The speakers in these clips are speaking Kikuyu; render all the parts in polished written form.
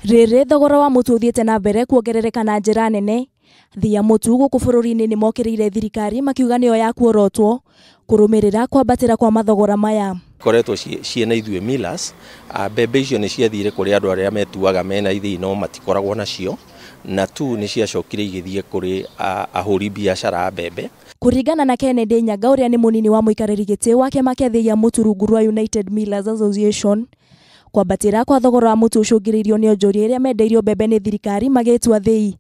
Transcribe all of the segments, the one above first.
Rĩrĩ thogora wa mũtu ũthiĩte na mbere kuongerereka na njĩra nene, thia mũtu gũkũ bũrũri-inĩ nĩ mokĩrĩire thirikari makiuga nĩyo ya kuorotwo kũrũmĩrĩra kwambatĩra kwa mathogora maya. Koretwo ciĩna ithuĩ millers, mbembe icio nĩ ciathire kũrĩ andũ arĩa metuaga mena ithĩi no matikoragwo nacio, na tu nĩ ciacokire igĩthiĩ kũrĩ ahũri biacara a mbembe. Kũringana na Kennedy Nyaga ũrĩa nĩ mũnini wa mũikarĩri gĩtĩ wa kĩama kĩa thĩi ya mũtu rungu rwa United Millers Association, kwambatĩra kwa thogora wa mũtu ũcũngĩrĩirio nĩ onjoria arĩa mendeirio mbembe nĩ thirikari magĩtua thĩi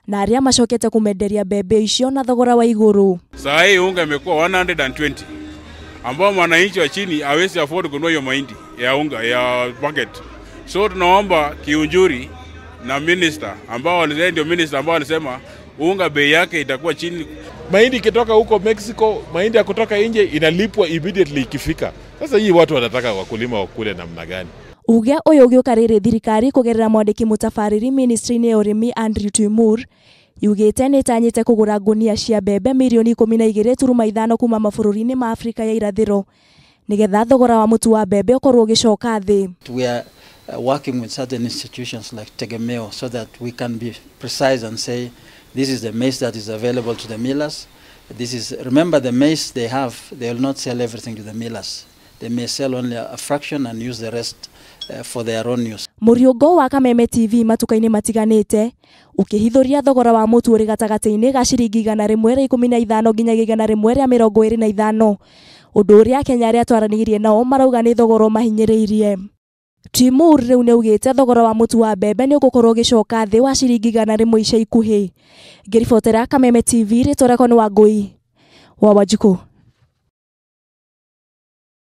na arĩa macokete kũmenderia mbembe icio na thogora wa igũrũ. Saa hii unga imekuwa 120 ambao mwananchi wa chini hawezi afford kununua hiyo mahindi ya unga ya bucket. So tunaomba Kiunjuri na minister ambao ndio minister ambao alisema unga bei yake itakuwa chini. Mahindi ikitoka huko Mexico, mahindi ya kutoka nje inalipwa immediately ikifika. Sasa hii watu wanataka wakulima wakule namna gani? Uge ũyũ ũgĩũka rĩrĩ thirikari kũgerera mwandĩki mũtabarĩri ministry-inĩ ya ũrĩmi Andrew Tuimur yugĩte nĩ ĩtanyĩte kũgũra ngunia cia mbembe mirioni 12.5 kuma mabũrũri-inĩ ma Afrika ya irathĩro nĩgetha thogora wa mũtu wa mbembe ũkorwo ũgĩcoka thĩ. We are working with certain institutions like Tegemeo so that we can be precise and say this is the maize that is available to the millers. This is, remember the maize they have, they will not sell everything to the millers. They may sell only a fraction and use the rest for their own use. Mũriũngo wa Kameme TV matuka-inĩ matiganĩte ũkĩhithũria thogora wa mũtu ũrĩ gatagatĩ-inĩ ga ciringi 115 nginya 125, ũndũ ũrĩa Kenya arĩa twaranĩirie nao marauga nĩ thogora ũmahinyĩrĩirie. Timur rĩu nĩaugĩte thogora wa mũtu wa mbembe nĩ ũgũkorwo ũgĩcoka thĩ wa ciringi 100 ica ikuhĩ. Ngĩribotera Kameme TV, rĩtwa rĩakwa nĩ Wangũi wa Wanjikũ.